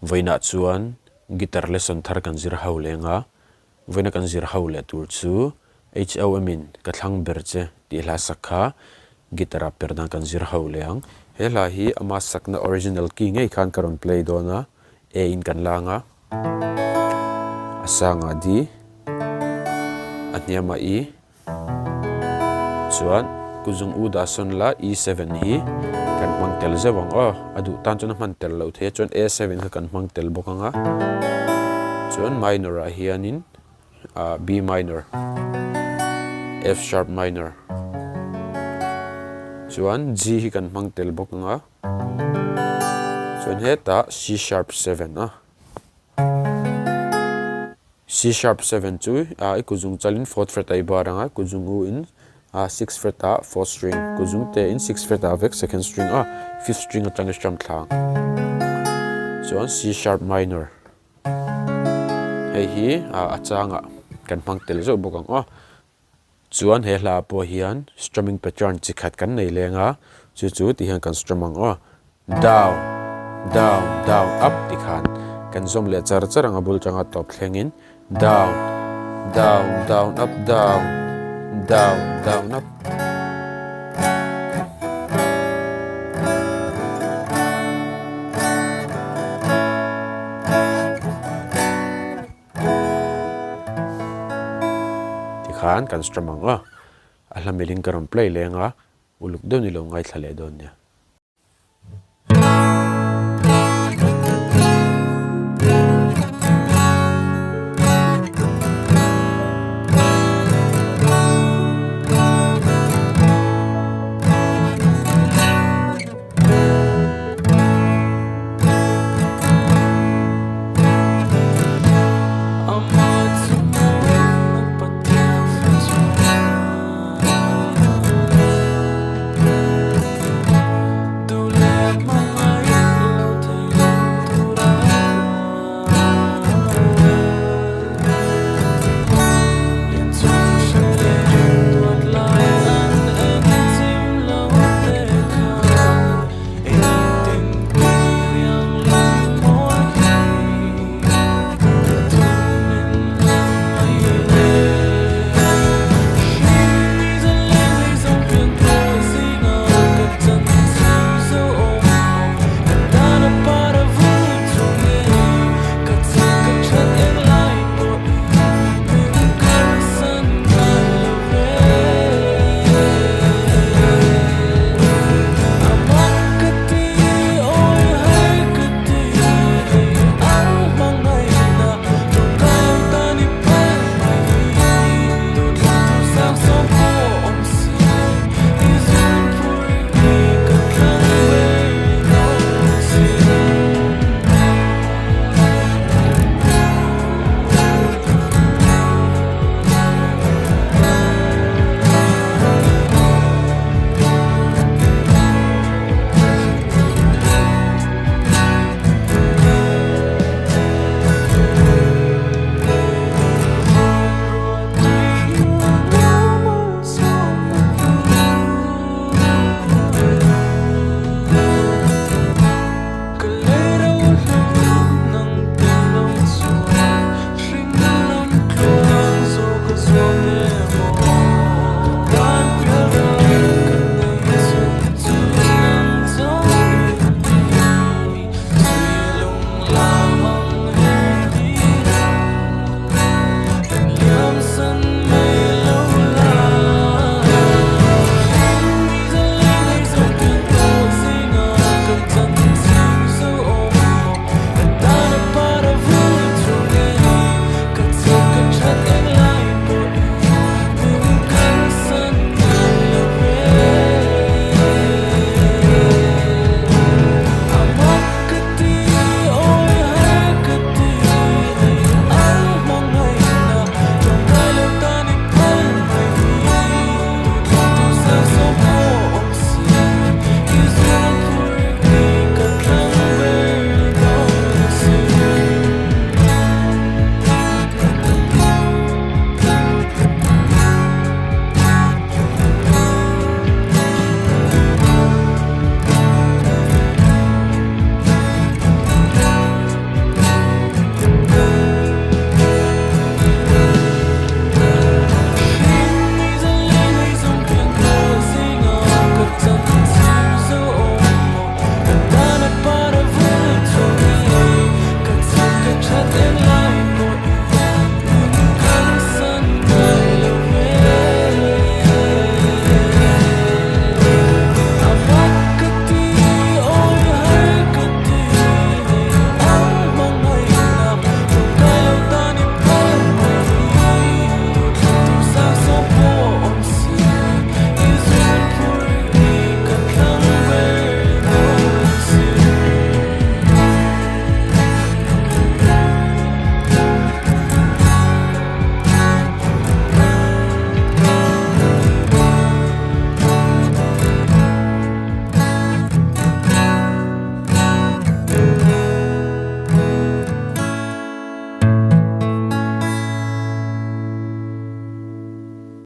Vawiinah chuan guitar lesson thar kan zir ho leng a, vawiina kan zir ho leh tur chu HOM in ka thlang ber che tih hla sak kha guitar ah per dan kan zir ho leh ang. He hla hi ama sakna original key ngei khan ka rawn play dawn a, A in kan lang a, a sangah D, a hniamah E. Chuan kuzung u dah sawn la E7 hi kan hmang tel zeuh ang aw. A duh tan chuan a hman tel loh theih a, chuan A7 kha kan hmang tel bawk ang a. Chuan minor ah hianin ah B minor, F sharp minor, chuan G hi kan hmang tel bawk ang a. Chuan hetah C sharp 7 a. C sharp 7 chu i kuzung chalin fourth fret a i bar ang a, kuzung u in sixth fret ah fourth string, kuzung te in sixth fret ah vek second string a, fifth string atang i strum thla ang. Chuan C sharp minor hei hi a changah kan hmang tel zeuh bawk ang aw. Chuan he hla ah pawh hian strumming pattern chi khat kan nei leng a, chu chu ti hian kan strum ang aw. Down, down, down, up ti khan kan zawm leh char char ang a bul tanga tawp thlengin down, down, down, up, down, down, down, up. Tikhan kan strum ang a, a hla milin ka rawn play leng a, uluk deuh ni lo ngaithla leh dawn nia.